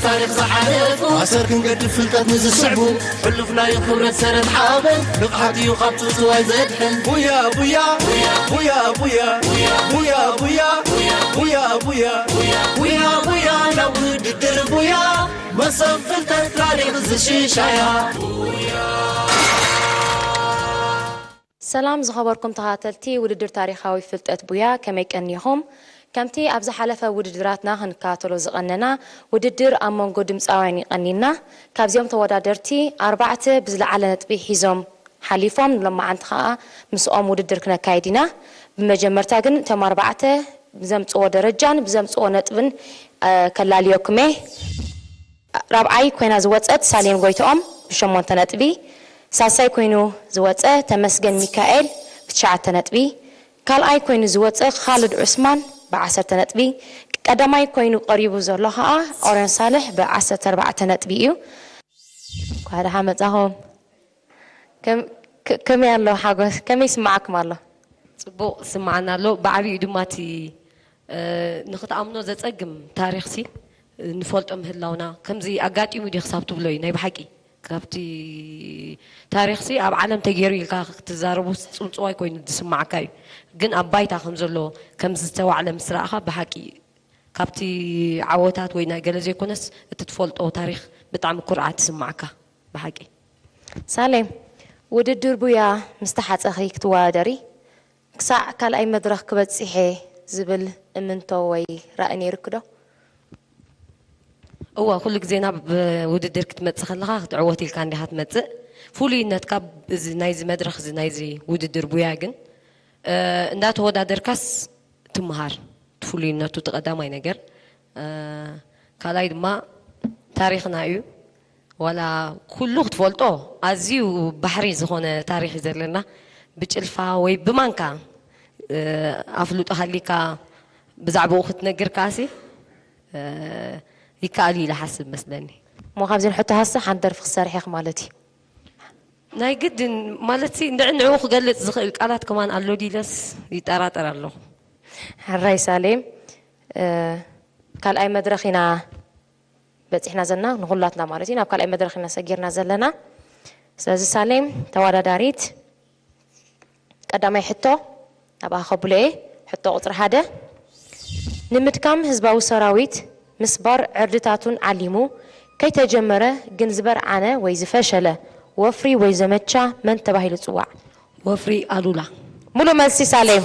ታሪኽ ዝሓለፉ ኣሰር ክንገድፍ ፍልጠት ንዝስዕቡ ሕሉፍ ናይ ክብረት ሰረት ሓበን ንቕሓት እዩ ካብ ጽውጽዋይ ዘድሕን። ቡያ ቡያ ቡያ ቡያ ቡያ ቡያ ቡያ ቡያ ቡያ ቡያ ቡያ ናብ ውድድር ቡያ መሰብ ፍልጠት ታሪኽ ዝሽሻያ። ሰላም ዝኸበርኩም ተኸታተልቲ ውድድር ታሪኻዊ ፍልጠት ቡያ፣ ከመይ ቀኒኹም? ከምቲ ኣብ ዝሓለፈ ውድድራትና ክንከታተሎ ዝቐነና፣ ውድድር ኣብ መንጎ ድምፃውያን እዩ ቀኒልና። ካብዚኦም ተወዳደርቲ ኣርባዕተ ብዝለዓለ ነጥቢ ሒዞም ሓሊፎም፣ ንሎማዓንቲ ኸዓ ምስኦም ውድድር ክነካይድ ኢና። ብመጀመርታ ግን እቶም ኣርባዕተ ብዘምፅዎ ደረጃን ብዘምፅዎ ነጥብን ከላልየኩም እየ። ራብዓይ ኮይና ዝወፀት ሳሌም ጎይትኦም ብሸሞንተ ነጥቢ፣ ሳልሳይ ኮይኑ ዝወፀ ተመስገን ሚካኤል ብትሽዓተ ነጥቢ፣ ካልኣይ ኮይኑ ዝወፀ ካልድ ዑስማን ብዓሰርተ ነጥቢ፣ ቀዳማይ ኮይኑ ቀሪቡ ዘሎ ከዓ ኦርዮን ሳልሕ ብዓሰርተ ኣርባዕተ ነጥቢ እዩ። እንኳዕ ደሓን መፃኹም። ከመይ ኣሎ ሓጎስ? ከመይ ይስምዓኩም ኣሎ? ፅቡቕ ይስምዓና ኣሎ። ብዓብዩ ድማ እቲ ንክትኣምኖ ዘፀግም ታሪኽሲ ንፈልጦ ምህላውና ከምዚ ኣጋጢሙ ድዩ ክሳብ ትብሎ እዩ ናይ ብሓቂ ካብቲ ታሪኽሲ ኣብ ዓለም ተገይሩ ኢልካ ክትዛረቡ ፅውፅዋይ ኮይኑ ዝስማዓካ እዩ ግን ኣብ ባይታ ከም ዘሎ ከም ዝተዋዕለ ምስ ረኣኻ ብሓቂ ካብቲ ዓወታት ወይ ናይ ገለ ዘይኮነስ እቲ ትፈልጦ ታሪኽ ብጣዕሚ ኩርዓት ይስማዓካ ብሓቂ ሳሌም ውድድር ቡያ ምስ ተሓፀኺ ክትወዳደሪ ክሳዕ ካልኣይ መድረኽ ክበፅሕ እየ ዝብል እምንቶ ወይ ራኢ ነይርኪ ዶ? እወ፣ ኩሉ ግዜ ናብ ውድድር ክትመፅእ ከለኻ ክትዕወት ኢልካ እንዲኻ ትመፅእ። ፍሉይነትካ ናይዚ መድረኽ እዚ ናይዚ ውድድር ቡያ ግን እንዳተወዳደርካስ ትምሃር። እቲ ፍሉይነቱ እቲ ቀዳማይ ነገር። ካልኣይ ድማ ታሪኽና እዩ። ዋላ ኩሉ ክትፈልጦ ኣዝዩ ባሕሪ ዝኾነ ታሪኽ እዩ ዘለና። ብጭልፋ ወይ ብማንካ ኣፍልጦ ሃሊካ ብዛዕባኡ ክትነግር ከኣሲ ይከኣል እዩ ኢለ ሓስብ መስለኒ። እሞ ካብዚ ንሕቶ ሃሲ ሓንቲ ደርፊ ክትሰርሒ ኢኺ ማለት እዩ። ናይ ግድን ማለት ሲ እንድዒ ንዕኡ ክገልፅ ዝኽእል ቃላት ከማን ኣሎ ዲለስ ይጠራጠር ኣለኹ። ሕራይ ሳሌም ካልኣይ መድረኽ ኢና በፂሕና ዘለና ንኹላትና ማለት እዩ ናብ ካልኣይ መድረኽ ኢና ሰጊርና ዘለና ስለዚ ሳሌም ተወዳዳሪት ቀዳማይ ሕቶ ናብኣ ከብሎ እየ ሕቶ ቁፅሪ ሓደ ንምድካም ህዝባዊ ሰራዊት ምስባር ዕርድታቱን ዓሊሙ ከይተጀመረ ግን ዝበርዓነ ወይ ዝፈሸለ ወፍሪ ወይ ዘመቻ መን ተባሂሉ ይፅዋዕ? ወፍሪ ኣሉላ። ሙሉእ መልሲ ሳሌም።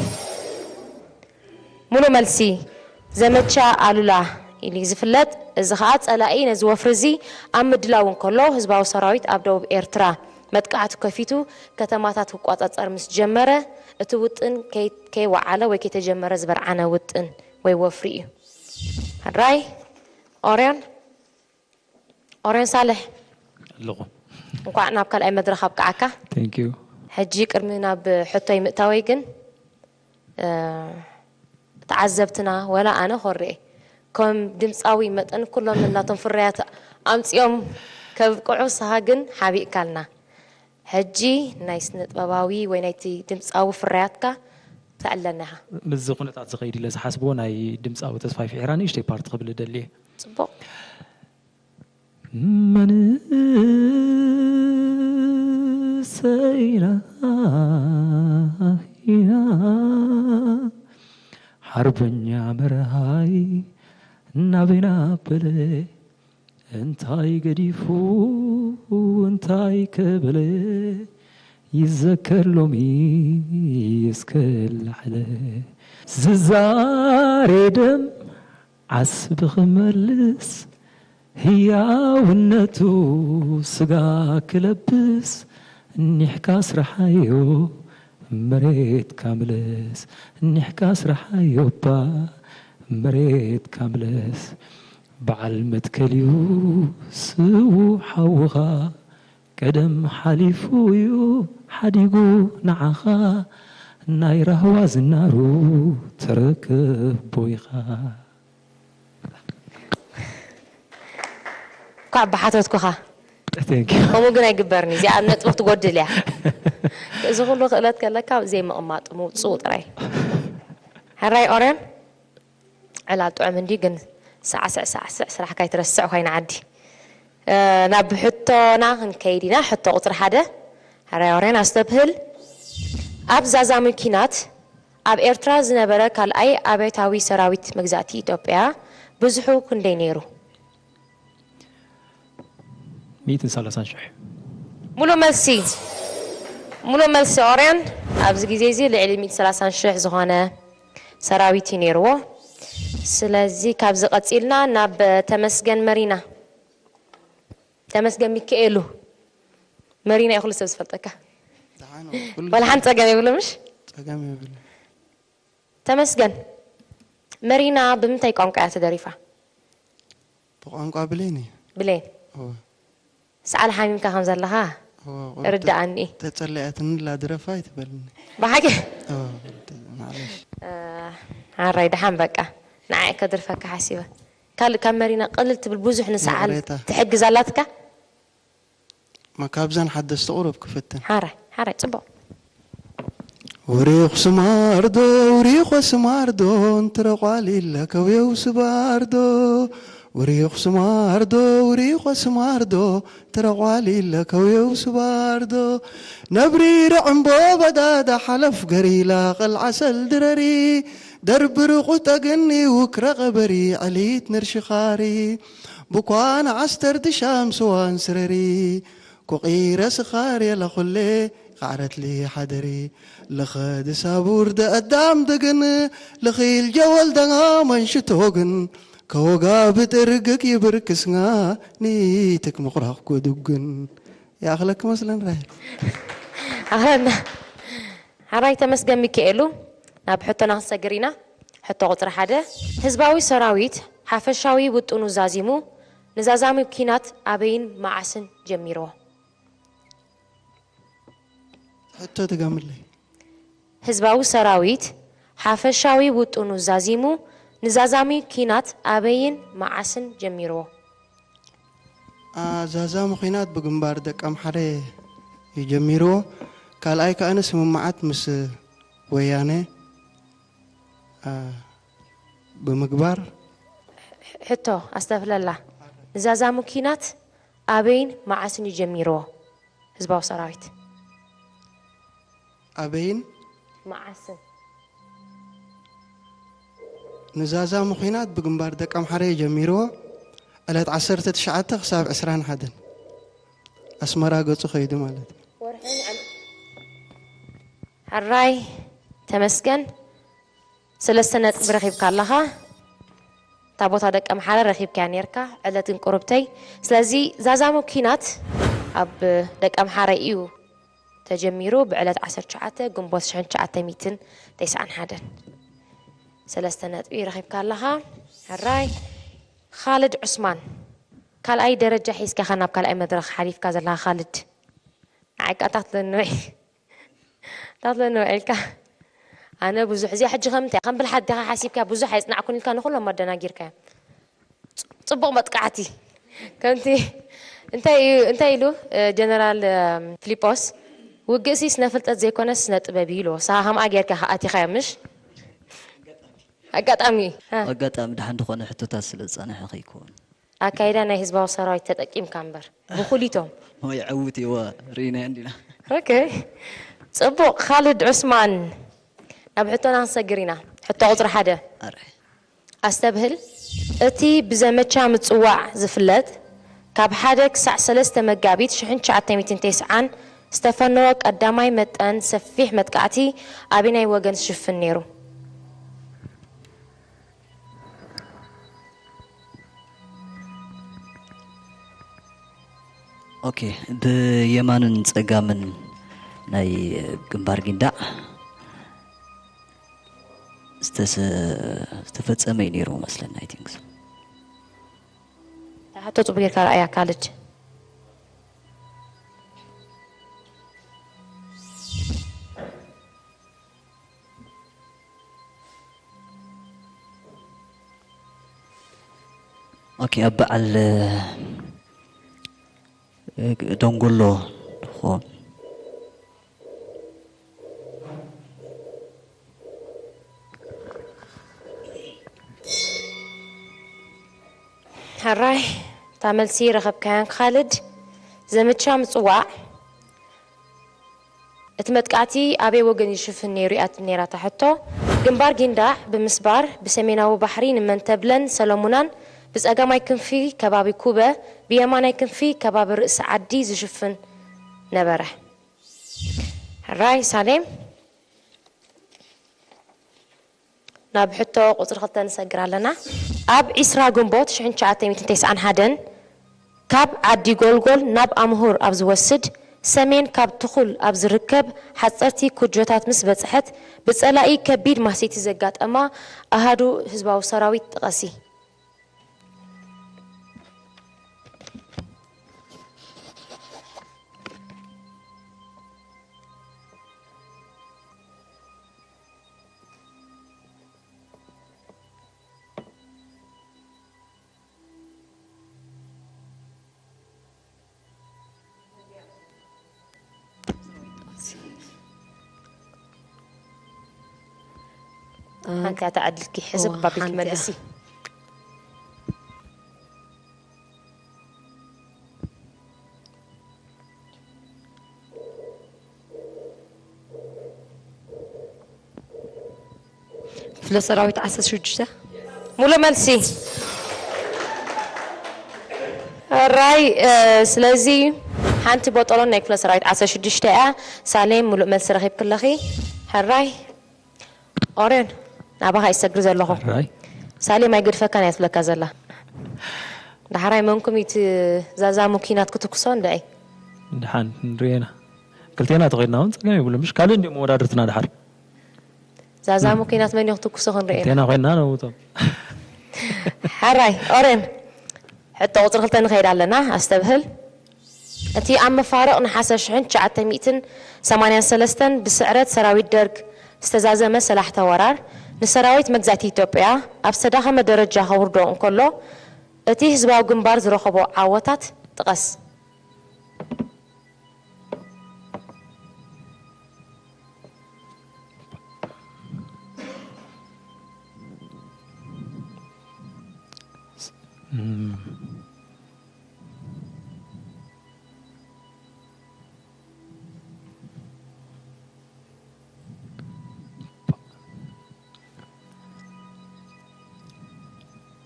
ሙሉእ መልሲ፣ ዘመቻ ኣሉላ ኢሉ እዩ ዝፍለጥ። እዚ ኸኣ ጸላኢ ነዚ ወፍሪ እዚ ኣብ ምድላው እንከሎ፣ ህዝባዊ ሰራዊት ኣብ ደቡብ ኤርትራ መጥቃዕቲ ከፊቱ ከተማታት ክቆጻጸር ምስ ጀመረ፣ እቲ ውጥን ከይ- ከይወዓለ ወይ ከይተጀመረ ዝበርዓነ ውጥን ወይ ወፍሪ እዩ። ሕራይ ኦርዮን። ኦርዮን ሳልሕ ኣለኹ። እንኳዕ ናብ ካልኣይ መድረኽ ኣብቅዓካ። Thank you። ሕጂ ቅድሚ ናብ ሕቶይ ምእታወይ ግን ተዓዘብትና ወላ ኣነ ኮሬ ከም ድምፃዊ መጠን ኩሎም እናቶም ፍርያት ኣምፂኦም ከብቅዑ ንስኻ ግን ሓቢእካልና። ሕጂ ናይ ስነጥበባዊ ወይ ናይቲ ድምፃዊ ፍርያትካ ተዕለና ኢኻ። ምስዚ ኩነታት ዝኸይድ ኢለ ዝሓስቦ ናይ ድምፃዊ ተስፋይ ፊሒራ ንእሽተይ ፓርት ክብል እደሊ እየ። ፅቡቕ። መንእሰይና ኢና ሓርበኛ መርሃይ ናበይና በለ እንታይ ገዲፉ እንታይ ከበለ ይዘከር ሎሚ እስከ ላዕለ ዝዛሬ ደም ዓስቢ ክመልስ ህያውነቱ ስጋ ክለብስ እኒሕካ ስራሓዮ መሬትካ ምለስ እኒሕካ ስራሓዮ እባ መሬትካ ምለስ በዓል መትከልዩ ስዉ ሓውኻ ቀደም ሓሊፉ እዩ ሓዲጉ ንዓኻ ናይ ራህዋ ዝናሩ ተረከቦ ኢኻ። ኳዕ ብሓተትኩኻ ከምኡ ግን ኣይግበርን እዩ እዚኣ ነጥቢ ክትጎድል እያ እዚ ኩሉ ክእለት ከለካ ዘይምቕማጥ ምውፅኡ ጥራይ ሕራይ ኦርዮን ዕላል ጥዑም እንዲ ግን ሳዕስዕ ሳዕስዕ፣ ስራሕካ ኣይትረስዕ ኮይና ዓዲ። እ፣ ናብ ሕቶና ክንከይድ ኢና። ሕቶ ቁፅሪ ሓደ፣ ሕራይ ኦርዮን ኣስተብህል። ኣብ ዛዛሚ ኲናት ኣብ ኤርትራ ዝነበረ ካልኣይ ኣብዮታዊ ሰራዊት መግዛእቲ ኢትዮጵያ ብዝሑ ክንደይ ነይሩ? ሚእትን ሰላሳን ሽሕ። ሙሉእ መልሲ፣ ሙሉእ መልሲ ኦርዮን። ኣብዚ ግዜ እዚ ልዕሊ ሚእትን ሰላሳን ሽሕ ዝኾነ ሰራዊት እዩ ነይርዎ። ስለዚ ካብዚ ቀፂልና ናብ ተመስገን መሪና፣ ተመስገን ሚካኤሉ መሪና እዩ ኩሉ ሰብ ዝፈልጠካ። ደሓን ኩሉ ዋላ ሓንቲ ፀገም የብሉ ምሽ? ፀገም የብሉ። ተመስገን፣ መሪና ብምንታይ ቋንቋ እያ ተደሪፋ? ብቋንቋ ብሌን እዩ። ብሌን፣ እወ። ሰዓል ሓሚምካ ከም ዘለኻ እወ፣ ርዳኣኒ። ተጸለያትኒ ላድረፋ ኣይትበልኒ። ብሓቂ? እወ፣ ማለሽ። እ፣ ሓራይ ደሓን በቃ ንዓይ ከድርፈካ ሓሲበ። ካልእ ካብ መሪና ቅልል ትብል ብዙሕ ንሰዓል ይቕሬታ። ትሕግዝ ኣላትካ? ማ ካብዘን ሓደስቲ ቁሩብ ክፍትን። ሓራይ ሓራይ ጽቡቕ። ውሪኽ ስማርዶ ውሪኾ ስማርዶ እንትረቋሊለ ከውየው ስባርዶ ውሪኽ ስማርዶ ውሪኾ ስማርዶ ትረቋሊለ ከውየው ስባርዶ ነብሪ ርዕምቦ በዳዳ ሓለፍ ገሪላ ቐልዓሰል ድረሪ ደርብሪ ቁጠግኒ ውክረ ቐበሪ ዕሊት ንርሽኻሪ ብኳን ዓስተር ድሻም ስዋን ስረሪ ኩቒረ ስኻር የለኹሌ ቃዕረትሊ ሓደሪ ለኸ ድሳቡር ደአዳም ድግን ለኺል ጀወል ደንጋ መንሽቶግን ከወጋ ብጥርግግ ይብርክስና ንይትክ ምቑራኽ ጎዱግን ይኣኽለክ መስለን ራሄል። ኣኸና ሓራይ ተመስገን ሚካኤሉ። ናብ ሕቶና ክንሰግር ኢና። ሕቶ ቁፅሪ ሓደ፣ ህዝባዊ ሰራዊት ሓፈሻዊ ውጥኑ ዛዚሙ ንዛዛሚ ኲናት ኣበይን መዓስን ጀሚርዎ? ሕቶ ትገምለይ። ህዝባዊ ሰራዊት ሓፈሻዊ ውጥኑ ዛዚሙ ንዛዛሚ ኲናት ኣበይን መዓስን ጀሚርዎ? ዛዛሚ ኲናት ብግንባር ደቀምሓረ እዩ ጀሚርዎ። ካልኣይ ከኣነ ስምምዓት ምስ ወያነ አ፣ ብምግባር ሕቶ ኣስተብህለላ። ንዛዛሚ ኲናት ኣበይን መዓስን እዩ ጀሚርዎ? ህዝባዊ ሰራዊት ኣበይን መዓስን? ንዛዛሚ ኲናት ብግንባር ደቀምሓረ እዩ ጀሚርዎ። ዕለት ዓሰርተ ትሽዓተ ክሳብ ዕስራን ሓደን ኣስመራ ገጹ ከይዱ ማለት እዩ። ወርሕን ዕል- ሕራይ ተመስገን፣ ሰለስተ ነጥቢ ረኺብካ ኣለኻ። እታ ቦታ ደቀምሓረ ረኺብካያ ነይርካ፣ ዕለት ግን ቁሩብተይ። ስለዚ ዛዛሚ ኲናት ኣብ ደቀምሓረ እዩ ተጀሚሩ፣ ብዕለት ዓሰርተ ትሽዓተ ግንቦት ሽሕን ትሽዓተ ሚእትን ተስዓን ሓደን። ሰለስተ ነጥቢ ረኺብካ ኣለኻ። ሕራይ። ካልድ ዑስማን፣ ካልኣይ ደረጃ ሒዝካ ኢኻ ናብ ካልኣይ መድረኽ ሓሊፍካ ዘለኻ ካልድ። ንዓይ ከኣ እንታይ ክትብለኒ ውዒ-፣ እንታይ ክትብለኒ ውዒልካ? ኣነ ብዙሕ እዚኣ ሕጂ ከም እንታይ ከም ብልሓት ዲኻ ሓሲብካ ብዙሕ ኣይጽናዕኩን ኢልካ ንኹሎም ኣደናጊርካዮም። ጽ-፣ ጽቡቕ መጥቃዕቲ። ከምቲ እንታይ እዩ፣ እንታይ ኢሉ፣ እ፣ ጀነራል፣ እ፣ ፊሊጶስ፣ "ውግእሲ ስነ ፍልጠት ዘይኮነስ ስነ ጥበብ እዩ" ኢልዎ። ንስኻ ከምኣ ጌርካ ኢኻ ኣቲኻዮ፣ ምሽ? ኣጋጣሚ። ሃ። ኣጋጣሚ ደሓን ዝኾነ ሕቶታት ስለ ዝጸንሐ ከይከውን። ኣካይዳ ናይ ህዝባዊ ሰራዊት ተጠቂምካ እምበር፣ ብኹሊቶም። ወይ ዕውት እዋ ርኢናዮ እንዲና። ኦኬ። ጽቡቕ፣ ካልድ ዑስማን። ናብ ሕቶና ክንሰግር ኢና። ሕቶ ቁጽሪ ሓደ። ኣረ። ኣስተብህል፣ እቲ ብዘመቻ ምጽዋዕ ዝፍለጥ፣ ካብ ሓደ ክሳዕ ሰለስተ መጋቢት ሽሕን ትሽዓተ ሚእትን ተስዓን ዝተፈነወ ቀዳማይ መጠን ሰፊሕ መጥቃዕቲ ኣበየናይ ወገን ዝሽፍን ነይሩ? ኦኬ፣ ብየማንን ጸጋምን ናይ ግንባር ጊንዳዕ ዝተሰ-፣ ዝተፈጸመ እዩ ነይሩ መስለኒ፣ I think so። እታ ሕቶ ጽቡቕ ጌርካ ረኣያ ካልድ። ኦኬ፣ ኣብ በዓል፣ እ፣ ደንጎሎ ትኾን። ሕራይ፣ እታ መልሲ ረኸብካያን ካልድ። ዘመቻ ምጽዋዕ፣ እቲ መጥቃዕቲ ኣበይ ወገን ይሽፍን ነይሩ እያ ነይራ እታ ሕቶ። ግንባር ጊንዳዕ ብምስባር ብሰሜናዊ ባሕሪ ንመንተብለን ሰለሙናን ብጸጋማይ ክንፊ ከባቢ ኩበ፣ ብየማናይ ክንፊ ከባቢ ርእሲ ዓዲ ዝሽፍን ነበረ። ሕራይ ሳሌም። ናብ ሕቶ ቁጽሪ ክልተ ንሰግር ኣለና። ኣብ ዒስራ ግንቦት ሽሕን ትሽዓተ ሚእትን ተስዓን ሓደን ካብ ዓዲ ጎልጎል ናብ ኣምሁር ኣብ ዝወስድ ሰሜን ካብ ትኹል ኣብ ዝርከብ ሓጸርቲ ኩጆታት ምስ በጽሐት ብጸላኢ ከቢድ ማህሰይቲ ዘጋጠማ ኣሃዱ ህዝባዊ ሰራዊት ጥቐሲ። ሓንቲ እያ ተዓድልኪ፣ ሕስብ እዋ፣ ኣቢልኪ ሓንቲ እያ። መልሲ። ክፍለ ሰራዊት ዓሰርተ ሽዱሽተ። ሙሉእ መልሲ። ሕራይ፣ እ፣ ስለዚ ሓንቲ ቦጦሎን ናይ ክፍለ ሰራዊት ዓሰርተ ሽዱሽተ እያ። ሳሌም፣ ሙሉእ መልሲ ረኺብኪ ኣለኺ። ሕራይ። ኦርዮን፣ ናባኻ ይሰግር ዘለኹ። ሕራይ። ሳሌም ኣይገድፈካን እያ ትብለካ ዘላ። ዳሕራይ መንኩም እዩ እቲ ዛዛሙ ኲናት ክትኩሶ እንድዒ? ደሓን ንርእየና። ክልቴና ተኾይድና እውን ጸገም የብሉን። ምሽ ካልእ እንዲኦም መወዳድርትና ደሓር። ዛዛሙ ኲናት መን እዩ ክትኩሶ ክንርኢ ኢና። ክልቴና ኮይንና ነውቶም። ሕራይ፣ ኦርዮን፣ ሕቶ ቁጽሪ ክልተ ንኸይድ ኣለና። ኣስተብህል። እቲ ኣብ መፋርቕ ነሓሰ ሽሕን ትሽዓተ ሚእትን ሰማንያን ሰለስተን ብስዕረት ሰራዊት ደርግ ዝተዛዘመ ሰላሕተ ወራር ንሰራዊት መግዛእቲ ኢትዮጵያ ኣብ ዝተዳኸመ ደረጃ ከውርዶ እንከሎ፣ እቲ ህዝባዊ ግንባር ዝረኸቦ ዓወታት ጥቐስ። እም።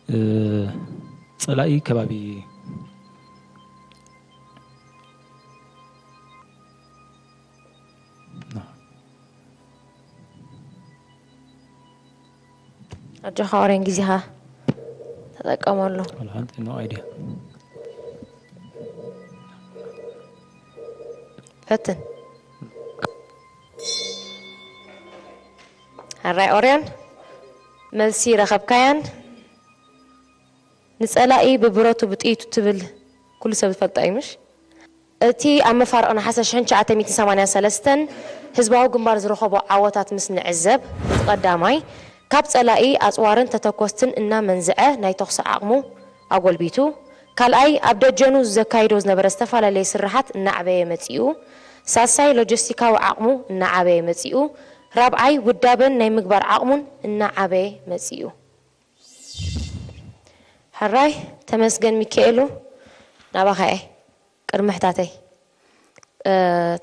እ፣ ጸላኢ ከባቢ ኣጆኻ ኦሬን፣ ግዜኻ ተጠቀመሉ። ካልእ ሓንቲ፣ no idea። ፈትን። ሕራይ ኦርዮን፣ መልሲ ረኸብካያን። ንጸላኢ ብብረቱ ብጥይቱ ትብል ኩሉ ሰብ ዝፈልጦ እዩ፣ ምሽ? እቲ ኣብ መፋርቕ ነሓሰ ሽሕን ትሽዓተ ሚእትን ሰማንያን ሰለስተን ህዝባዊ ግንባር ዝረኸቦ ዓወታት ምስ ንዕዘብ፣ እቲ ቀዳማይ፣ ካብ ጸላኢ ኣጽዋርን ተተኮስትን እናመንዝዐ ናይ ተኹሲ ዓቕሙ ኣጎልቢቱ፣ ካልኣይ፣ ኣብ ደጀኑ ዘካይዶ ዝነበረ ዝተፈላለየ ስርሓት እናዕበየ መጺኡ፣ ሳልሳይ፣ ሎጂስቲካዊ ዓቕሙ እናዓበየ መጺኡ፣ ራብዓይ፣ ውዳበን ናይ ምግባር ዓቕሙን እናዓበየ መጺኡ። ሕራይ ተመስገን ሚካኤሉ፣ ናባኻ እየ። ቅድሚ ሕታተይ፣ እ፣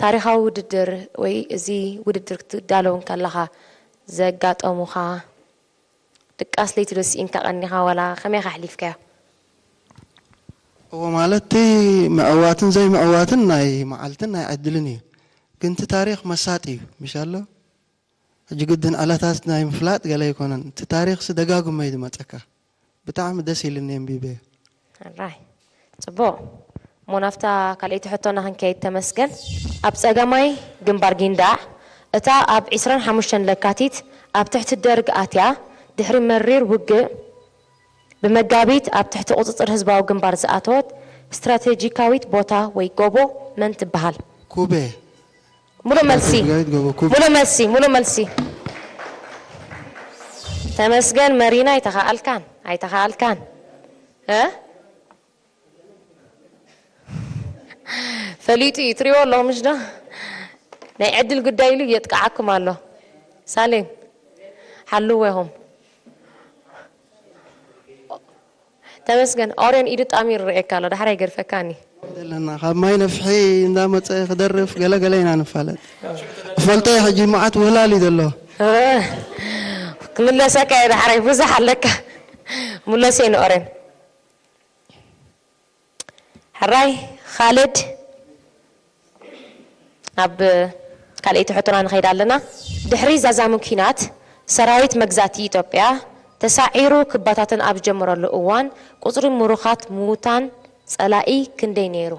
ታሪኻዊ ውድድር ወይ እዚ ውድድር ክትዳለው እንከለኻ ዘጋጠሙኻ ድቃስ ለይቲ ዶ ስኢንካ ቀኒኻ ዋላ ከመይ ኢኻ ኣሕሊፍካዮ? እዎ፣ ማለት እቲ ምዕዋትን ዘይምዕዋትን ናይ መዓልትን ናይ ዕድልን እዩ። ግን እቲ ታሪኽ መሳጢ እዩ፣ ምሽ ኣሎ? ሕጂ ግድን ዕለታት ናይ ምፍላጥ ገለ ኣይኮነን። እቲ ታሪኽሲ ደጋጉመ እዩ ዝመጸካ። ብጣዕሚ ደስ ኢሉኒ ኣንቢበዮ። ሕራይ። ጽቡቕ። እሞ ናብታ ካልኣይቲ ሕቶና ክንከይድ ተመስገን። ኣብ ጸጋማይ ግንባር ጊንዳዕ፣ እታ ኣብ ዒስራን ሓሙሽተን ለካቲት ኣብ ትሕቲ ደርግ ኣትያ፣ ድሕሪ መሪር ውግእ፣ ብመጋቢት ኣብ ትሕቲ ቁጽጽር ህዝባዊ ግንባር ዝኣተወት ስትራቴጂካዊት ቦታ ወይ ጎቦ መን ትበሃል? ኩቤ። ሙሉእ መልሲ። ስትራቴጂካዊት ጎቦ ኩቤ። ሙሉእ መልሲ፣ ሙሉእ መልሲ። ተመስገን መሪና፣ ኣይተኻኣልካን፣ ኣይተኻኣልካን። እ? ፈሊጡ እዩ፣ ትሪእዎ ኣለኹም ምሽ ዶ? ናይ ዕድል ጉዳይ ኢሉ የጥቅዓኩም ኣሎ። ሳሌም፣ ሓልዎ ኢኹም። ተመስገን። ኦርዮን ኢዱ ጣሚሩ ይርእየካ ኣሎ፣ ዳሕራይ ይገድፈካኒ። ዘለና ካብ ማይ ነፍሒ እንዳመፀ ክደርፍ ገለገለ ኢና ንፋለጥ። እፈልጦ እየ፣ ሕጂ መዓት ውህላል እዩ ዘሎ። ክምለሰካ እየ ዳሕራይ፣ ብዙሕ ኣለካ። ምለሰ ንኦሬን። ሕራይ ካልድ፣ ናብ ካልኣይቲ ሕቶና ንኸይድ ኣለና። ድሕሪ ዛዛሚ ኲናት፣ ሰራዊት መግዛእቲ ኢትዮጵያ ተሳዒሩ ክበታተን ኣብ ዝጀመረሉ እዋን፣ ቁጽሪ ምሩኻት ምዉታን ጸላኢ ክንደይ ነይሩ?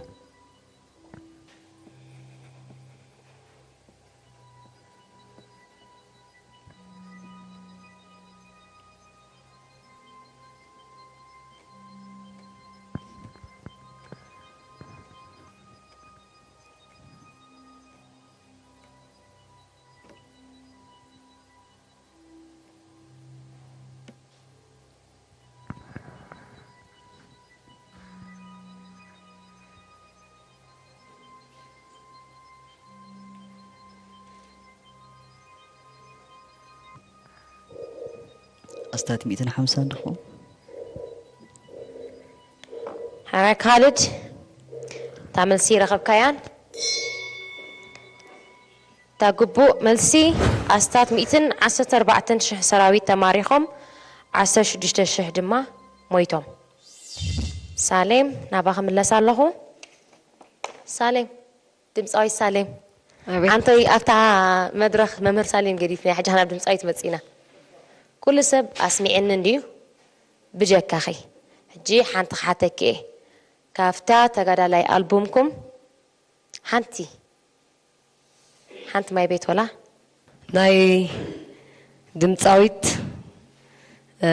ኣስታት ሚእትን ሓምሳን ድኹም። ሓራይ ካልድ፣ እታ መልሲ ረኸብካያን? እታ ግቡእ መልሲ፣ ኣስታት ሚእትን ዓሰርተ ኣርባዕተን ሽሕ ሰራዊት ተማሪኾም፣ ዓሰርተ ሽዱሽተ ሽሕ ድማ ሞይቶም። ሳሌም፣ ናባኺ ምለስ ኣለኹ። ሳሌም፣ ድምፃዊት ሳሌም። ኣቤት። ኣንተይ ኣብታ መድረኽ መምህር ሳሌም ገዲፍና፣ ሕጂ ናብ ድምፃዊት መፂና። ኩሉ ሰብ ኣስሚዕኒ እንድዩ ብጀካኺ። ሕጂ ሓንቲ ክሓተኪ እየ። ካብታ ተጋዳላይ ኣልቡምኩም ሓንቲ፣ ሓንቲ ማይ ቤት ወላ? ናይ ድምፃዊት፣ እ፣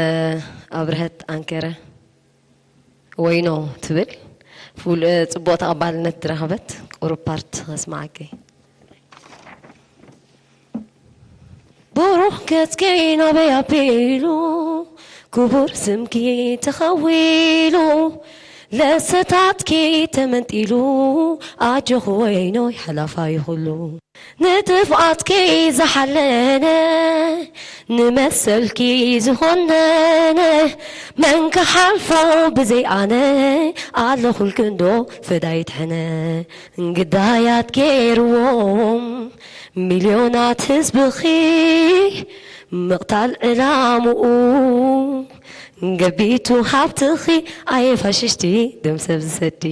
ኣብርሀት ኣንከረ ወይኖ ትብል ፍሉ-፣ እ፣ ፅቡቕ ተቐባልነት ዝረኸበት ቁሩብ ፓርት ከስምዓኪ። ብሩኽ ገጽኪ ናበይ ኣቢሉ፣ ክቡር ስምኪ ተኸዊሉ፣ ለሰታትኪ ተመንጢሉ፣ ኣጆኺ ወይኖይ ሓላፋይ ኩሉ። ንጥፍኣትኪ ዝሓለነ፣ ንመሰልኪ ዝኾነነ፣ መን ክሓልፎ ብዘይ ኣነ፣ ኣለኹልኪ እንዶ ፈዳይት ሕነ። ግዳያት ገይርዎም ሚልዮናት ህዝብኺ፣ ምቕታል ዕላምኡ፣ ገቢቱ ሃብትኺ፣ ኣየ ፋሽስቲ ደም ሰብ ዝሰዲ።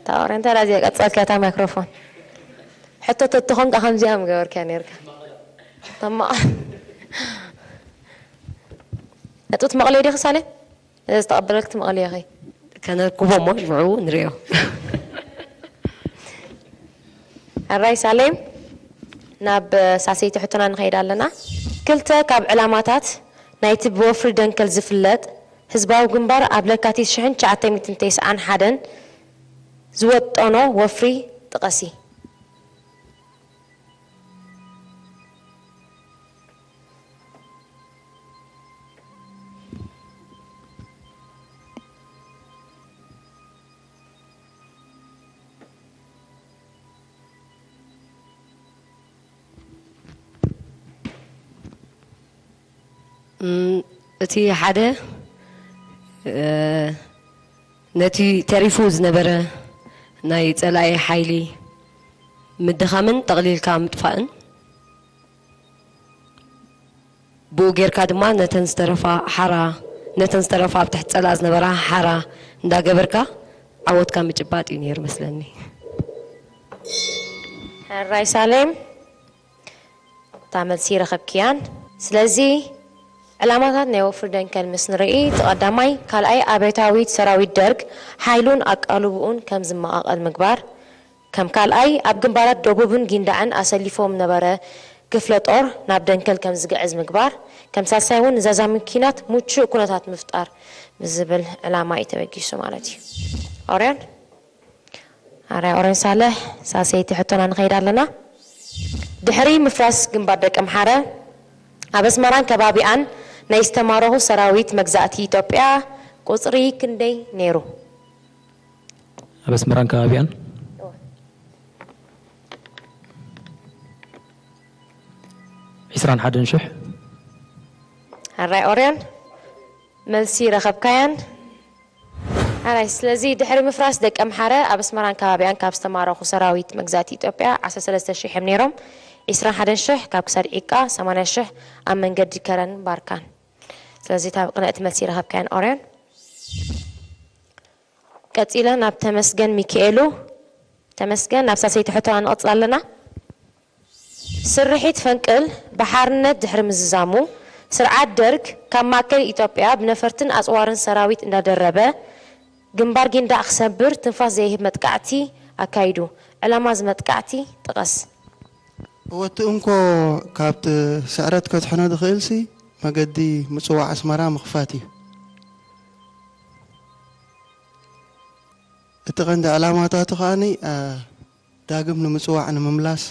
ታወረ እንተ ራዚያ ቀጻልካ እታ ማይክሮፎን። ሕቶ ተትኾንካ ከምዚኣ ምገበርካ ነርካ። ተማቕ-፣ ነጥብ ትመቕለይ ዲኺ ሳሌ? ዝተቐበለልክ ትመቐለይ ኢኺ። ከነርክቦ እሞ ሽዑ ንሪኦ። ሕራይ ሳሌም፣ ናብ ሳሰይቲ ሕቶና ንኸይድ ኣለና። ክልተ ካብ ዕላማታት ናይቲ ብወፍሪ ደንከል ዝፍለጥ ህዝባዊ ግንባር ኣብ ለካቲት ሽሕን ትሽዓተ ሚእትን ተስዓን ሓደን ዝወጠኖ ወፍሪ ጥቐሲ። እም፣ እቲ ሓደ፣ እ፣ ነቲ ተሪፉ ዝነበረ ናይ ጸላኢ ሓይሊ ምድኻምን ጠቕሊልካ ምጥፋእን፣ ብኡ ጌርካ ድማ ነተን ዝተረፋ ሓራ፣ ነተን ዝተረፋ ኣብ ትሕቲ ጸላኢ ዝነበራ ሓራ እንዳገበርካ ዓወትካ ምጭባጥ እዩ ነይሩ መስለኒ። ሕራይ ሳሌም፣ እታ መልሲ ረኸብክያን። ስለዚ ዕላማታት ናይ ወፍሪ ደንከል ምስ ንርኢ፣ እቲ ቀዳማይ፣ ካልኣይ ኣብዮታዊት ሰራዊት ደርግ ሓይሉን ኣቃልቦኡን ከም ዝመቓቐል ምግባር፣ ከም ካልኣይ ኣብ ግንባራት ደቡብን ጊንዳዕን ኣሰሊፎም ነበረ ክፍለ ጦር ናብ ደንከል ከም ዝግዕዝ ምግባር፣ ከም ሳልሳይ እውን ንዛዛሚ ኲናት ምቹእ ኩነታት ምፍጣር ብዝብል ዕላማ እዩ ተበጊሱ ማለት እዩ። ኦርዮን? ኣርኣያ ኦሬን ሳልሕ፣ ሳልሰይቲ ሕቶና ንኸይድ ኣለና። ድሕሪ ምፍራስ ግንባር ደቂ ኣምሓረ፣ ኣብ ኣስመራን ከባቢኣን ናይ ዝተማረኹ ሰራዊት መግዛእቲ ኢትዮጵያ ቁጽሪ ክንደይ ነይሩ? ኣብ ኣስመራን ከባቢኣን? ዕስራን ሓደን ሽሕ። ኣራይ ኦርዮን፣ መልሲ ረኸብካያን። ኣራይ፣ ስለዚ ድሕሪ ምፍራስ ደቀምሓረ ኣብ ኣስመራን ከባቢኣን ካብ ዝተማረኹ ሰራዊት መግዛእቲ ኢትዮጵያ ዓሰርተ ሰለስተ ሽሕ እዮም ነይሮም። ዕስራን ሓደን ሽሕ ካብ ክሳድ ዒቃ፣ ሰማንያ ሽሕ ኣብ መንገዲ ከረን ባርካን። ስለዚ እታ ቅንዕቲ መልሲ ረኸብካያን ኦርዮን። ቀጺለ ናብ ተመስገን ሚካኤሉ። ተመስገን፣ ናብ ሳልሰይቲ ሕቶና ንቕጽል ኣለና። ስርሒት ፈንቅል ብሓርነት ድሕሪ ምዝዛሙ፣ ስርዓት ደርግ ካብ ማእከል ኢትዮጵያ ብነፈርትን ኣጽዋርን ሰራዊት እንዳደረበ፣ ግንባር ጊንዳዕ ክሰብር ትንፋስ ዘይህብ መጥቃዕቲ ኣካይዱ። ዕላማ እዚ መጥቃዕቲ ጥቐስ። ወቲ እንኮ ካብቲ ስዕረት ከድሕኖ ዝኽእልሲ መገዲ ምጽዋዕ ኣስመራ ምኽፋት እዩ። እቲ ቀንዲ ዕላማታቱ ከኣኒ ዳግም ንምጽዋዕ ንምምላስ።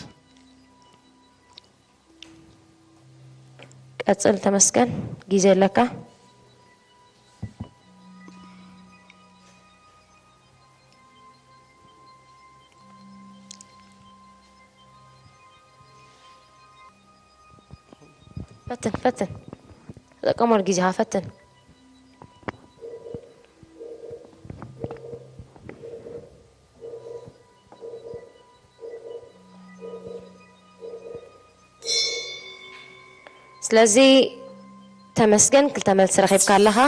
ቀጽል ተመስገን፣ ግዜ ኣለካ። ፈትን ፈትን፣ ተጠቀመሉ ግዜኻ ፈትን። ስለዚ ተመስገን፣ ክልተ መልሲ ረኺብካ ኣለኻ።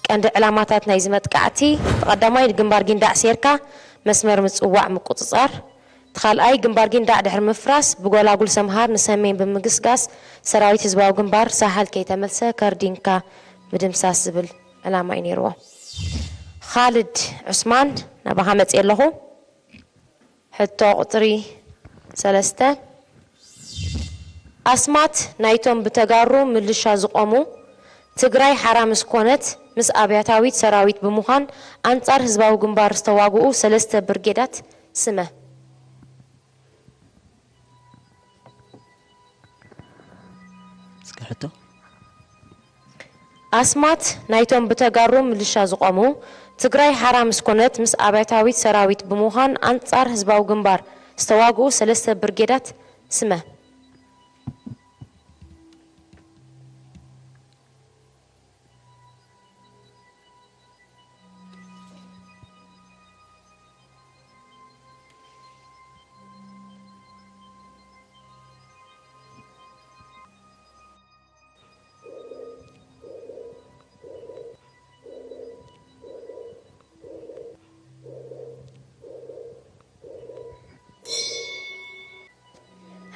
ቀንዲ ዕላማታት ናይዚ መጥቃዕቲ፣ እቲ ቀዳማይ፣ ንግንባር ጊንዳዕ ሴርካ መስመር ምጽዋዕ፣ ምቁጽጻር። እቲ ካልኣይ፣ ግንባር ጊንዳዕ ድሕሪ ምፍራስ ብጎላጉል ሰምሃር ንሰሜን ብምግስጋስ ሰራዊት ህዝባዊ ግንባር ሳሕል ከይተመልሰ ከርዲንካ ምድምሳስ ዝብል ዕላማ እዩ ነይርዎ። ኻልድ ዑስማን፣ ናባኻ መፅእ ኣለኹ። ሕቶ ቁፅሪ ሰለስተ፣ ኣስማት ናይቶም ብተጋሩ ምልሻ ዝቖሙ፣ ትግራይ ሓራ ምስ ኮነት ምስ ኣብያታዊት ሰራዊት ብምዃን ኣንጻር ህዝባዊ ግንባር ዝተዋግኡ ሰለስተ ብርጌዳት ስመ። እስከ ሕቶ። ኣስማት ናይቶም ብተጋሩ ምልሻ ዝቖሙ፣ ትግራይ ሓራ ምስ ኮነት ምስ ኣብያታዊት ሰራዊት ብምዃን ኣንጻር ህዝባዊ ግንባር ዝተዋግኡ ሰለስተ ብርጌዳት ስመ።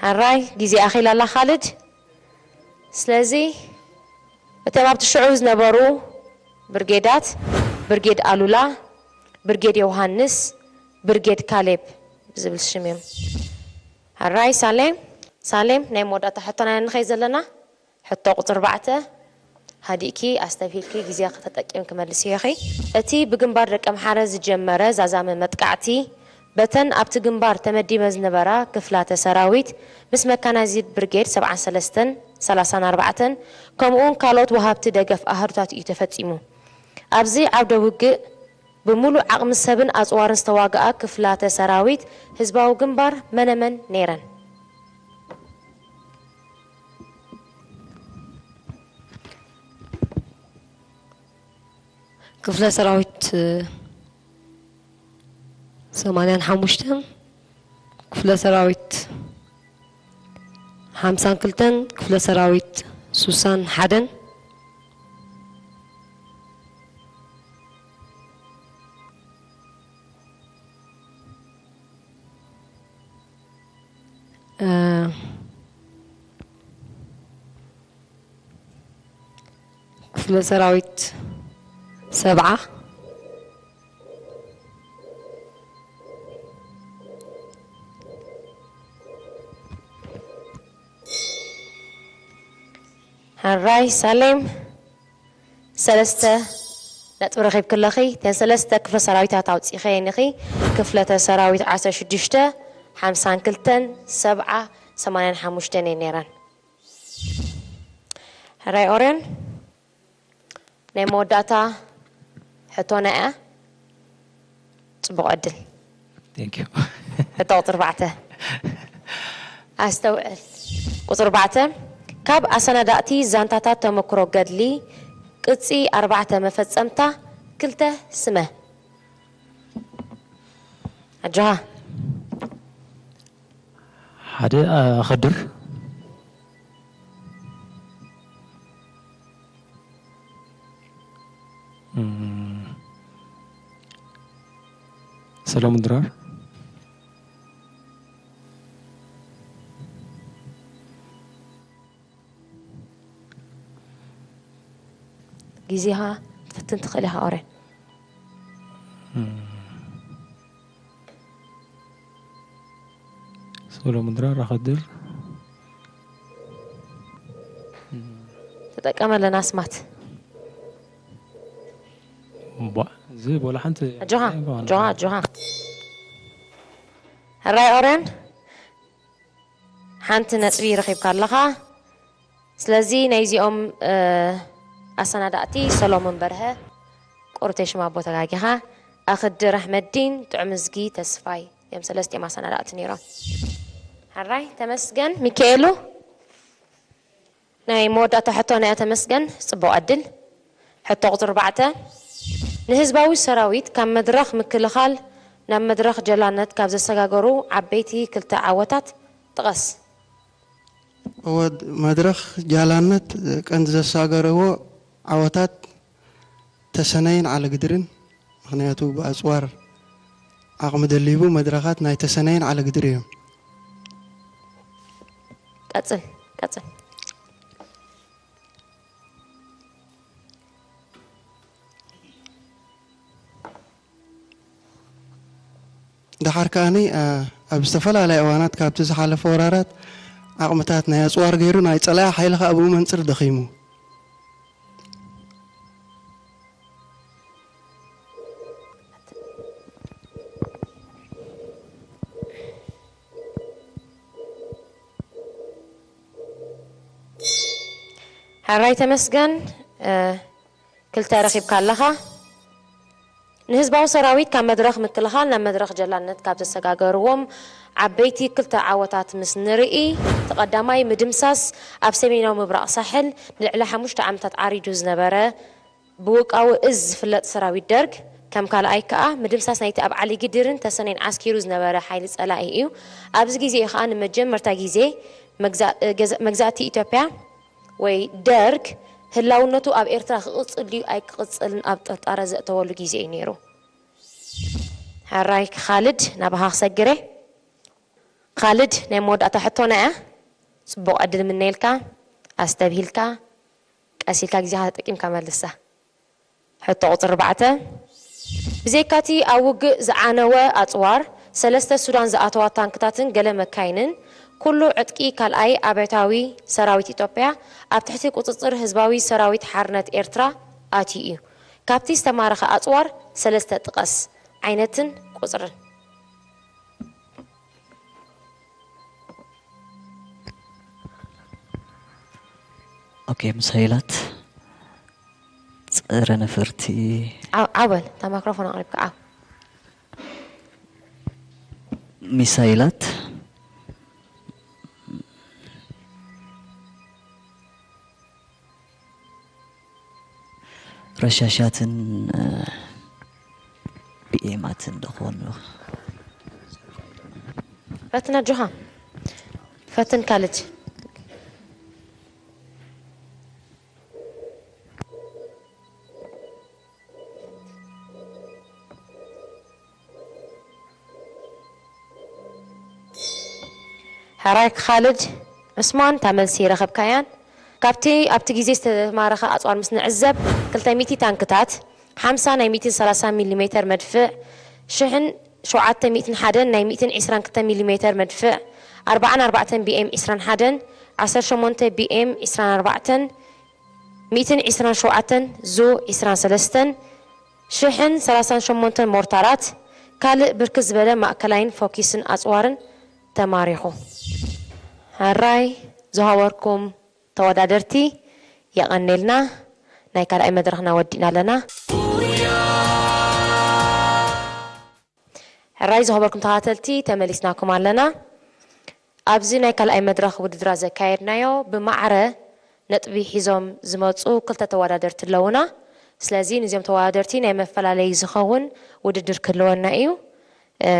ሕራይ፣ ግዜ ኣኺላ ኣላ ካልድ። ስለዚ እቶም ኣብቲ ሽዑ ዝነበሩ ብርጌዳት፣ ብርጌድ ኣሉላ፣ ብርጌድ ዮሃንስ፣ ብርጌድ ካሌብ ብዝብል ሽም እዮም። ሕራይ ሳሌም፣ ሳሌም ናይ መወዳእታ ሕቶና ኢና ንኸይድ ዘለና። ሕቶ ቁፅሪ ኣርባዕተ፣ ሃዲእኪ ኣስተብሂልኪ ግዜኺ ተጠቂምኪ መልስዮ ኢኺ። እቲ ብግንባር ደቀምሓረ ዝጀመረ ዛዛሚ መጥቃዕቲ፣ በተን ኣብቲ ግንባር ተመዲበን ዝነበራ ክፍላተ ሰራዊት ምስ መካናይዝድ ብርጌድ ሰብዓን ሰለስተን፣ ሰላሳን ኣርባዕተን፣ ከምኡውን ካልኦት ወሃብቲ ደገፍ ኣሃዱታት እዩ ተፈጺሙ። ኣብዚ ዓውደ ውግእ፣ ብምሉእ ዓቕሚ ሰብን ኣጽዋርን ዝተዋግኣ ክፍላተ ሰራዊት ህዝባዊ ግንባር መነመን ነይረን? ክፍለ ሰራዊት ሰማንያን ሓሙሽተን፣ ክፍለ ሰራዊት ሓምሳን ክልተን፣ ክፍለ ሰራዊት ሱሳን ሓደን። ክፍለ ሰራዊት ሰብዓ። ሕራይ ሳሌም፣ ሰለስተ ነጥቢ ረኺብኪ ኣለኺ። እተን ሰለስተ ክፍለ ሰራዊታት ኣውፂእኸየን ኢኺ። ክፍለተ ሰራዊት ዓሰርተ ሽዱሽተ፣ ሓምሳን ክልተን፣ ሰብዓ፣ ሰማንያን ሓሙሽተን እየን ነይረን። ሕራይ ኦርዮን፣ ናይ መወዳእታ ሕቶና እያ። ፅቡቕ ዕድል። Thank you። ሕቶ ቁፅሪ ኣርባዕተ ኣስተውዕል። ቁፅሪ ኣርባዕተ፣ ካብ ኣሰናዳእቲ ዛንታታት ተመክሮ ገድሊ ቅጺ ኣርባዕተ መፈጸምታ ክልተ ስመ። ኣጆኻ። ሓደ ኣኸድር፣ እም፣ ሰለሙን ድራር፣ ግዜኻ ክትፍትን ትኽእል ኢኻ ኦሬን። ሰሎሞን ድራር ኣኸድር። ተጠቀመለን ኣስማት። እምቧ፣ እዚ ወላ ሓንቲ ኣጆኻ ኣይባን። ኣጆኻ ኣጆኻ። ሕራይ ኦሬን፣ ሓንቲ ነጥቢ ረኺብካ ኣለኻ። ስለዚ ናይዚኦም ኣሰናዳእቲ ሰሎሞን በርሀ፣ ቁርቴ ሽማቦ ተጋጊኻ፣ ኣኽድር ኣሕመዲን ጥዑምዝጊ ተስፋይ እዮም ሰለስቲኦም ኣሰናዳእቲ ነይሮም። ሕራይ ተመስገን ሚካኤሉ። ናይ መወዳእታ ሕቶ ናይ ተመስገን። ጽቡቕ ዕድል። ሕቶ ቁጽሪ ኣርባዕተ፣ ንህዝባዊ ሰራዊት ካብ መድረኽ ምክልኻል ናብ መድረኽ ጀላነት ካብ ዘሰጋገሩ ዓበይቲ ክልተ ዓወታት ጥቐስ። እወ፣ መድረኽ ጃላነት ቀንዲ ዘሳገረዎ ዓወታት ተሰነይን ዓለግድርን፣ ምኽንያቱ ብኣፅዋር ዓቕሚ ደሊቡ መድረኻት ናይ ተሰነይን ዓለግድር እዮም። ቀጽል ቀጽል። ደሓር ከኣኒ ኣብ ዝተፈላለያ እዋናት ካብቲ ዝሓለፈ ወራራት ዓቕምታት ናይ ኣፅዋር ገይሩ ናይ ፀላኢ ሓይሊ ከዓ ብኡ መንፅር ደኺሙ። ሕራይ ተመስገን። ክልተ ረኺብካ ኣለኻ። ንህዝባዊ ሰራዊት ካብ መድረኽ ምክልኻል ናብ መድረኽ ጀላነት ካብ ዘሰጋገርዎም ዓበይቲ ክልተ ዓወታት ምስ ንርኢ፣ እቲ ቀዳማይ ምድምሳስ ኣብ ሰሜናዊ ምብራቕ ሳሕል ንልዕሊ ሓሙሽተ ዓመታት ዓሪዱ ዝነበረ ብውቃዊ እዝ ዝፍለጥ ሰራዊት ደርግ፣ ከም ካልኣይ ከኣ ምድምሳስ ናይቲ ኣብ ዓሊ ግድርን ተሰነይን ዓስኪሩ ዝነበረ ሓይሊ ጸላኢ እዩ። ኣብዚ ግዜ እዩ ከኣ ንመጀመርታ ግዜ መግዛእቲ ኢትዮጵያ ወይ ደርግ ህላውነቱ ኣብ ኤርትራ ክቕጽል ድዩ ኣይክቕጽልን ኣብ ጥርጣረ ዘእተወሉ ግዜ እዩ ነይሩ። ሕራይ ካልድ ናባኻ ክሰግር እየ። ካልድ ናይ መወዳእታ ሕቶና እያ። ጽቡቕ ዕድል ምነየልካ። ኣስተብሂልካ ቀስ ኢልካ ግዜኻ ተጠቂምካ መልሳ። ሕቶ ቁጽሪ ኣርባዕተ፣ ብዘይካቲ ኣብ ውግእ ዝዓነወ ኣጽዋር ሰለስተ ሱዳን ዝኣተዋ ታንክታትን ገለ መካይንን፣ ኩሉ ዕጥቂ ካልኣይ ኣብዮታዊ ሰራዊት ኢትዮጵያ ኣብ ትሕቲ ቁጽጽር ህዝባዊ ሰራዊት ሓርነት ኤርትራ ኣትዩ እዩ። ካብቲ ዝተማረኸ ኣጽዋር ሰለስተ ጥቀስ፣ ዓይነትን ቁጽርን። ኦኬ፣ ሚሳይላት፣ ጸረ ነፈርቲ። ዓው በል፣ እታ ማይክሮፎን ኣቕሪብካ ዓው። ሚሳይላት፣ ረሻሻትን ቢኤማትን ዝኾኑ። ፈትን ኣጆኻ። ፈትን ካልድ። ሕራይ ካልድ ዑስማን፣ እታ መልሲ ረኸብካያን። ካብቲ ኣብቲ ግዜ ዝተማረኸ ኣጽዋር ምስ ንዕዘብ፣ ክልተ ሚእቲ ታንክታት፣ ሓምሳ ናይ ሚእትን ሰላሳን ሚሊ ሜተር መድፍዕ፣ ሽሕን ሸውዓተ ሚእትን ሓደን ናይ ሚእትን ዕስራን ክልተ ሚሊ ሜተር መድፍዕ፣ ኣርባዓን ኣርባዕተን ቢኤም ዕስራን ሓደን፣ ዓሰርተ ሸሞንተ ቢኤም ዕስራን ኣርባዕተን፣ ሚእትን ዕስራን ሸውዓተን ዙ ዕስራን ሰለስተን፣ ሽሕን ሰላሳን ሸሞንተን ሞርታራት፣ ካልእ ብርክት ዝበለ ማእከላይን ፎኪስን ኣጽዋርን ተማሪኹ። ሕራይ ዝሃወርኩም ተወዳደርቲ የቐኔልና። ናይ ካልኣይ መድረኽና ወዲእና ኣለና። ሕራይ ዝኸበርኩም ተኸታተልቲ ተመሊስናኩም ኣለና። ኣብዚ ናይ ካልኣይ መድረኽ ውድድራት ዘካየድናዮ ብማዕረ ነጥቢ ሒዞም ዝመጹ ክልተ ተወዳደርቲ ኣለዉና። ስለዚ ንዚኦም ተወዳደርቲ ናይ መፈላለዪ ዝኸውን ውድድር ክህልወና እዩ። እ፣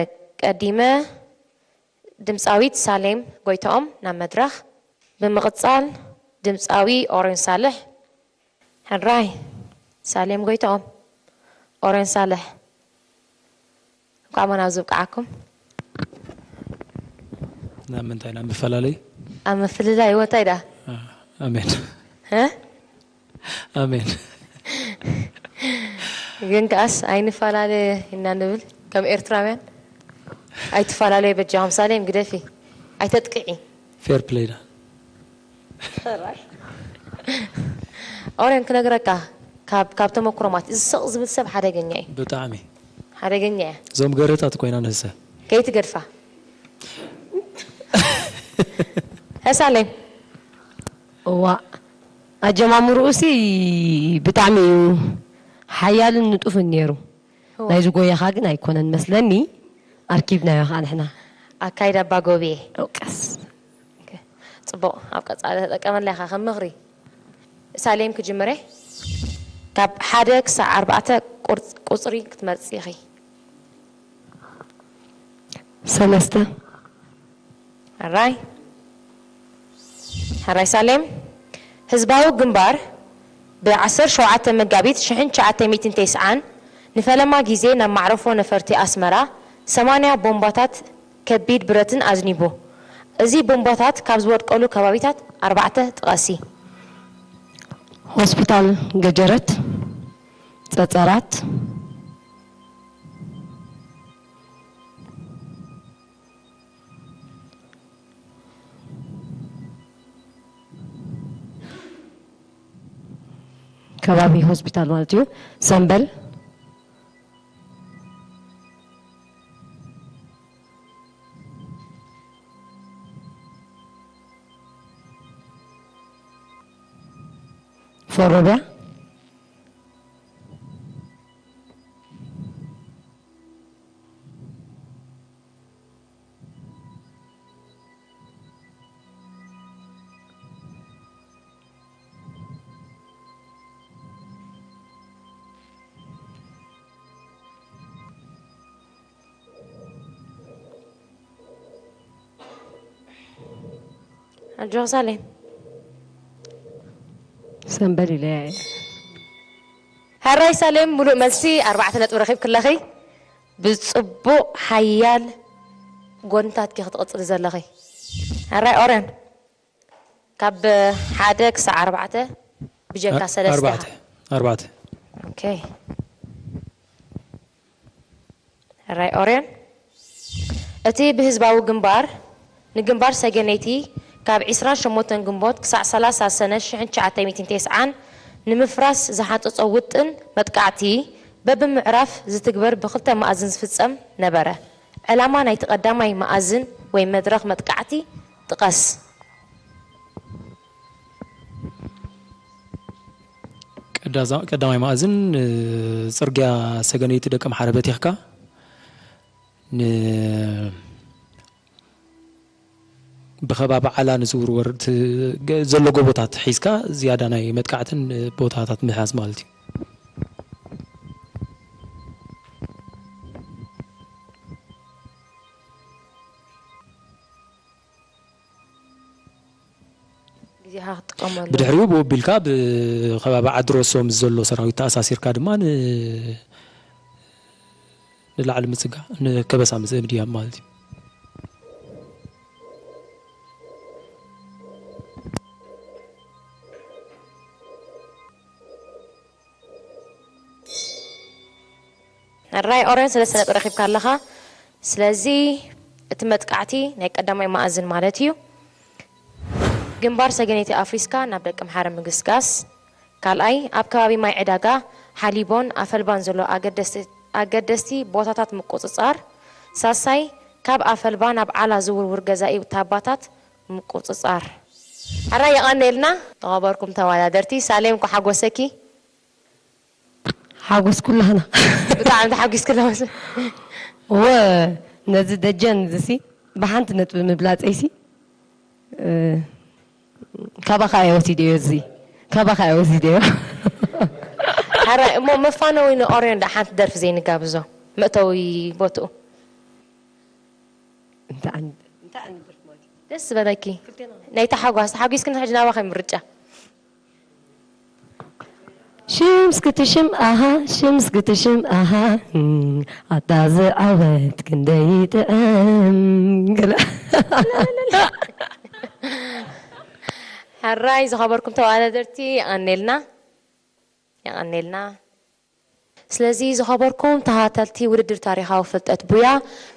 ቀዲመ ድምጻዊት ሳሌም ጎይትኦም ናብ መድረኽ፣ ብምቕጻል ድምጻዊ ኦሬን ሳልሕ። ሕራይ ሳሌም ጎይትኦም፣ ኦሬን ሳልሕ፣ እንኳዕ ሞን ኣብዚ ብቅዓኩም። ናብ ምንታይ? ናብ ምፈላለይ? ኣብ ምፍልላይ እዎ፣ እንታይ ደኣ? አ-፣ ኣሜን። እ? ኣሜን። ግን ከኣስ ኣይንፈላለ ኢና ንብል ከም ኤርትራውያን። ኣይትፈላለዩ በጃኹም። ሳሌም ግደፊ። ኣይተጥቅዒ። ፌር ፕሌይ ዳ። ሕራይ። ኦሬን ክነግረካ፣ ካብ፣ ካብ ተመክሮ ማለት እዚ ስቕ ዝብል ሰብ ሓደገኛ እዩ። ብጣዕሚ። ሓደገኛ እያ። እዞም ገረታት ኮይና ንህሰ። ከይትገድፋ። ሀሳለኝ። እዋ፣ ኣጀማምርኡሲ ብጣዕሚ እዩ ሓያልን ንጡፍን ነይሩ። እዋ። ናይዚ ጎየኻ ግን ኣይኮነን መስለኒ፣ ኣርኪብናዮ ኸዓ ንሕና። ኣካይዳ ኣባ ጎብየ። ቀስ። ኦኬ። ጽቡቕ፣ ኣብ ቀጻሊ ተጠቀመላ ኢኻ ከም ምኽሪ። ሳሌም ክጅምር እየ። ካብ ሓደ ክሳዕ ኣርባዕተ ቁርጽ-፣ ቁጽሪ ክትመርጺ ኢኺ። ሰለስተ። ሕራይ። ሕራይ ሳሌም። ህዝባዊ ግንባር ብ ዓሰርተ ሸውዓተ መጋቢት ሽሕን ትሽዓተ ሚእትን ተስዓን ንፈለማ ግዜ ናብ ማዕረፎ ነፈርቲ ኣስመራ ሰማንያ ቦምባታት ከቢድ ብረትን ኣዝኒቡ። እዚ ቦምባታት ካብ ዝወድቀሉ ከባቢታት ኣርባዕተ ጥቐሲ። ሆስፒታል ገጀረት፣ ጸጸራት፣ ከባቢ ሆስፒታል ማለት እዩ። ሰምበል። ፎሮብያ። ኣጆኻ ሳሌም። ሰምበል ኢለያ እየ። ሕራይ ሳሌም፣ ሙሉእ መልሲ ኣርባዕተ ነጥቢ ረኺብኪ ኣለኺ። ብጽቡቕ ሓያል ጎንታትኪ ክትቕጽሊ ዘለኺ። ሕራይ ኦሬን፣ ካብ ሓደ ክሳዕ ኣርባዕተ ብጀካ ኣ-፣ ሰለስተ ኣርባዕተ፣ ኢኻ። ኣርባዕተ። ኦኬ። ሕራይ ኦሬን፣ እቲ ብህዝባዊ ግንባር ንግንባር ሰገነይቲ ካብ ዒስራን ሸሞንተን ግንቦት ክሳዕ ሰላሳ ሰነ ሽሕን ትሽዓተ ሚእትን ተስዓን ንምፍራስ ዝሓንጸጾ ውጥን መጥቃዕቲ በብምዕራፍ ዝትግበር ብኽልተ መኣዝን ዝፍጸም ነበረ። ዕላማ ናይቲ ቀዳማይ መኣዝን ወይ መድረኽ መጥቃዕቲ ጥቐስ። ቀዳዛ-፣ ቀዳማይ መኣዝን፣ እ፣ ጽርግያ ሰገነይቲ ደቀምሓረ በቲኽካ ን-፣ ብኸባቢ ዓላ ንዝውርወር ት-፣ ገ-፣ ዘሎ ጎቦታት ሒዝካ ዝያዳ ናይ መጥቃዕትን፣ እ፣ ቦታታት ምሓዝ ማለት እዩ። ግዜኻ ክትጥቀመሉ። ብድሕሪኡ ብኡ ኣቢልካ ብኸባቢ ዓዲ ሮሶ ምስ ዘሎ ሰራዊት ተኣሳሲርካ ድማ ን-፣ ንላዕሊ ምጽጋዕ፣ ንከበሳ ምዝ-፣ ምድያብ ማለት እዩ። ሕራይ ኦሬን፣ ሰለስተ ነጥቢ ረኺብካ ኣለኻ። ስለዚ እቲ መጥቃዕቲ ናይ ቀዳማይ መኣዝን ማለት እዩ። ግንባር ሰገነይቲ ኣፍሪስካ ናብ ደቀምሓረ ምግስጋስ። ካልኣይ፣ ኣብ ከባቢ ማይ ዕዳጋ፣ ሓሊቦን ኣፈልባን ዘሎ ኣገደስቲ፣ ኣገደስቲ ቦታታት ምቁጽጻር። ሳሳይ፣ ካብ ኣፈልባ ናብ ዓላ ዝውርውር ገዛኢ ታባታት ምቁጽጻር። ሕራይ የቐንየልና። ዝኸበርኩም ተወዳደርቲ፣ ሳሌም፣ እንኳዕ ሓጎሰኪ። ሓጎስ ኩላህና። ብጣዕሚ ተሓጒስኪ ኣለኹ። እወ፣ ነዚ ደጀን ዝሲ ብሓንቲ ነጥቢ ምብላጸይሲ ካባኻ እየ ወሲደዮ፣ እዚ ካባኻ እየ ወሲደዮ። ሓራይ እሞ መፋነዊ ንኦርዮን ዳ ሓንቲ ደርፊ ዘይንጋብዞ፣ መእተዊ ቦትኡ። እንታይ ዓይነት እንታይ ዓይነት ደርፊ ማለት እዩ? ደስ ዝበለኪ ናይታ ሓጓስ ተሓጒስክን ሕጂ ናባኸ ምርጫ። ሽምስ ክትሽም ኣሃ ሽምስ ክትሽም ኣሃ እም፣ ኣታ ዝዓወት ክንደይ ጥዕም። ገለ ሕራይ ዝኸበርኩም ተወዳደርቲ የቐኔልና፣ የቐኔልና። ስለዚ ዝኸበርኩም ተኸታተልቲ ውድድር ታሪኻዊ ፍልጠት ቡያ፣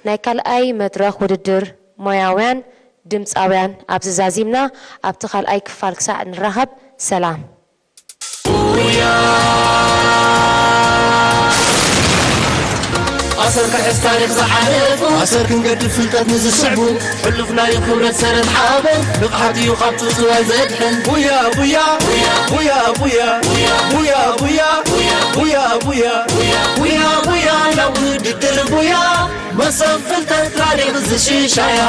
ናይ ካልኣይ መድረኽ ውድድር ሞያውያን ድምፃውያን ኣብዚ ዛዚምና። ኣብቲ ካልኣይ ክፋል ክሳዕ ንራኸብ፣ ሰላም። ኣሰር ክሕዝ ታሪኽ ዝሓለፉ ኣሰር ክንገድፍ ፍልጠት ንዝስዕቡ ሕሉፍ ናይ ክብረት ሰረት ሓበን ብቕሓት እዩ ካብ ጽጽዋይ ዘድሕን ቡያ ቡያ ቡያ ቡያ ቡያ ቡያ ቡያ ቡያ ቡያ ቡያ ቡያ ናብ ውድድር ቡያ መሰብ ፍልጠት ታሪኽ ዝሽሻያ